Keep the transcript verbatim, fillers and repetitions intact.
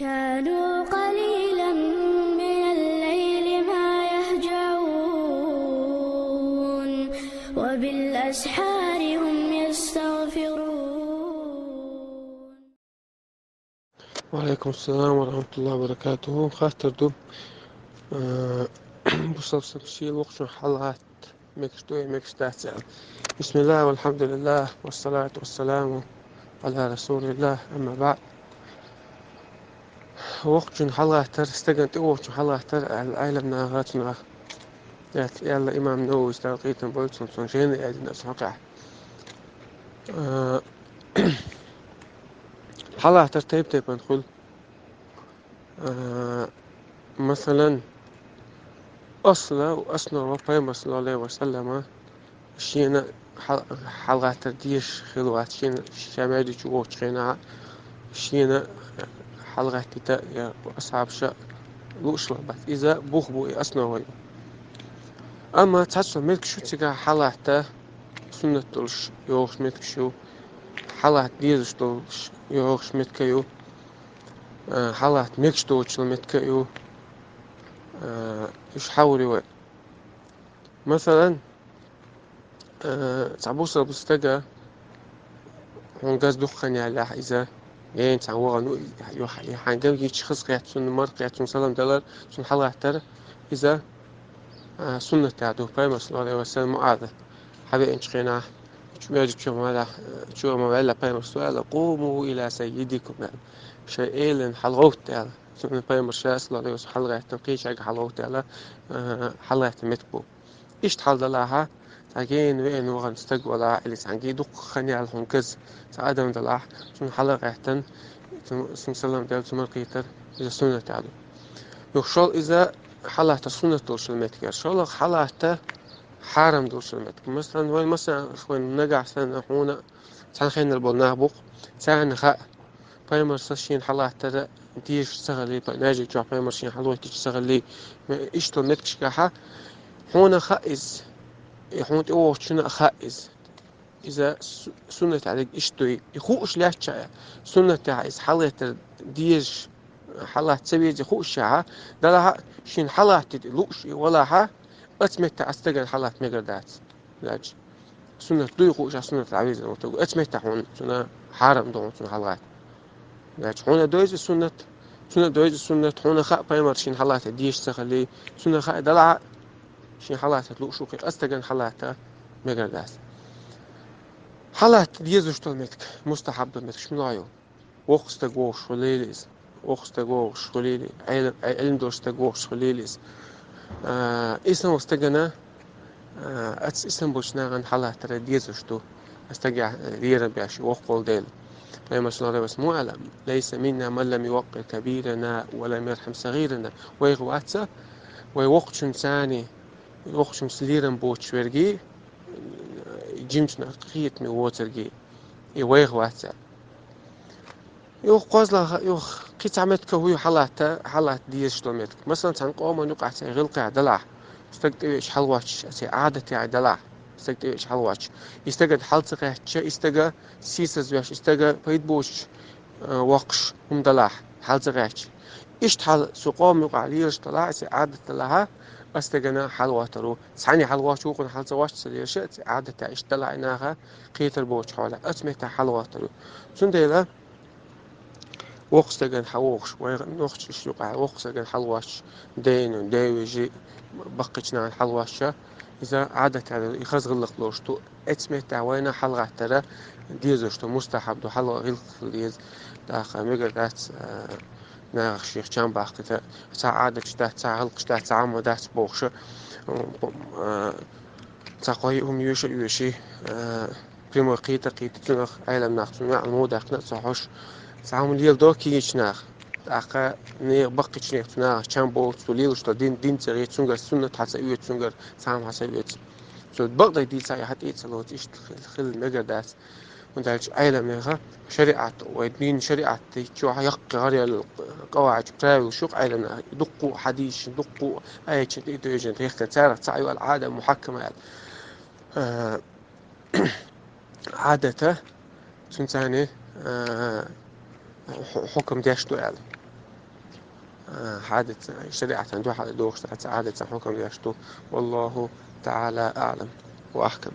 كانوا قليلا من الليل ما يهجعون، وبالأسحار هم يستغفرون. وعليكم السلام ورحمة الله وبركاته. خاطر دو. آه، بصف سمشي الوقت حلقات مكشتوي مكشتات. بسم الله والحمد لله والصلاة والسلام على رسول الله، أما بعد. وقت حلقات تر استجنت وقت حلقات تر العالم ناغتنا. يلا إمام نووي استلقيتم بولتون سون جين أدنى سون قاع. آه، حلقات تر تيب تيب ندخل. آه، مثلا، أصل وأصل وفاي صلى الله عليه وسلم شينا حل-، حلقات ترديش خلوات شينا شمالي جووش خينا شينا حلقات تتا يا أصحاب شا لوش لبات إذا بوخ بو أصل وي. أما تحسو ملك شو تيجا حلقات سنة دولش يوغش ملك شو حلقات ديزش دولش يوغش ملك يو. Э, халат мекш доочул метка ю. Э, иш хьаври вай. Масалан, э, цабуса бустага хун газ духхан ялах иза. Ген цан ваган у, ю ха-, ю хангам гич хыз къят сун, мар къят сун салам далар, сун халатар иза, э, суннат аду, пайма саллаллаху алейхи ва саллям, Муаза. Хабе инчхина, чу межи чу мала, чу ма вала пайма суала, «Куму иля сайидикум», яла. Шай элен халгот, яла. Сунна пайма ша саллаллаху алейхи ва саллям халгат, кичаг халгот, яла, э, халгат метбу. Ишт хал далаха, таген вен ваган стаг вала, или санги дук хани ал хун кыз, са адам далах, сун халгатан, сун, сун салам дал, сун маркитар, иза суннат аду. Юх шол иза халата суннат дулшул меткер. Шол халата харам дулшул метк. Масалан, вай масалан, хвен нагахсан хуна, цан хеннер бол набук, цан ха, пайма са шин халатара, диш сагали, па-, нажи чо пайма шин халоти сагали, ишто меткшка ха, хуна ха из, и хун ти охчуна ха из. Иза су-, суннат алик иштуй, и хуш ляча, суннат из халатар диш халат савизи хуша, далаха шин халат луш и валаха, ацмета астаган халат мегардац. Значит, суннат дуй хуша, суннат авиза, вот, ацмета хун, суна харам дон, суна халат. Значит, хуна дойзи суннат, суна дойзи суннат, хуна ха пайма шин халат диш сахали, суна ха далаха шин халат луш ухи, астаган халата мегардац. Халат дезу што метк, мустахаб метк, шмилаю. Вохста гош хулилис, вохста гош хулили, эль-, эль-, эльм дошта гош хулилис. А, исан востагана, а, ац исан бушнаган халатара дезу што, астагя, э, рира бяш, вох кол дел. Пайма саллаллаху алейхи ва саллям, «Лейса минна ман лам юваккир кабирана ва лам ярхам сагирана». Вай гваца, вай вохчун цани, вохчун слирам боч верги, э, джимчна хиет ми воцерги, и вай гваца. Юх козла, юх кица метка хуй халата, халат диеш то метк. Масалан, цан кома нук аце гилка далах. Стаг тевеш халвач, аце адате ай далах. Стаг тевеш халвач. Истагад халца кача, истага сисаз вяш, истага пайдбоч, э, вакш, хум далах, халца кач. Ишт хал су кома нук алиеш далах, аце адат далаха, астагана халватару. Цани халвач, укун халца вач, са лиеш, аце адате ишт далах инаха, китар боч хала. Ац мета халватару. Цундела, вохстаган хавохш, вай нохчиш юкъа, вохстаган халвач, дейну, дейвижи, баккичнан халвача, иза адатара, и хазгыллык лошту, эцмета вайна халгатара, дезу, што мустахаб ду халгыллык дез, даха мегардац, э, нагах ших чам бахкита, ца адатчда, ца халкшда, ца амадац бохша, э, ца кой ум юша юши, э, Прямой кита кита цунах айлам нах цунах алму дахна цохош. Сам лил до кигичнах. Ака не баккичнех цунах чам бол цу лил, што дин, дин цеги цунгар суннат хаса уе цунгар, сам хаса уе. Цу бакдай ди цай хат и цало ишт хил, хил мегардац. Ундалч айлам неха шариат, вай дин шариат ти чу хаяк гарял, къавач, правил шук айлам нах. Дукку хадиш, дукку айчин ти дойжен, тихка царах цай вал ада мухаккамаят. Э, адата, цунцани, э, ху-, хукм деш дуэл. а, хьадиса, шариӀатан дуьхьал дохуш дац, хьадиса хьукам деш ду. والله تعالى أعلم وأحكم.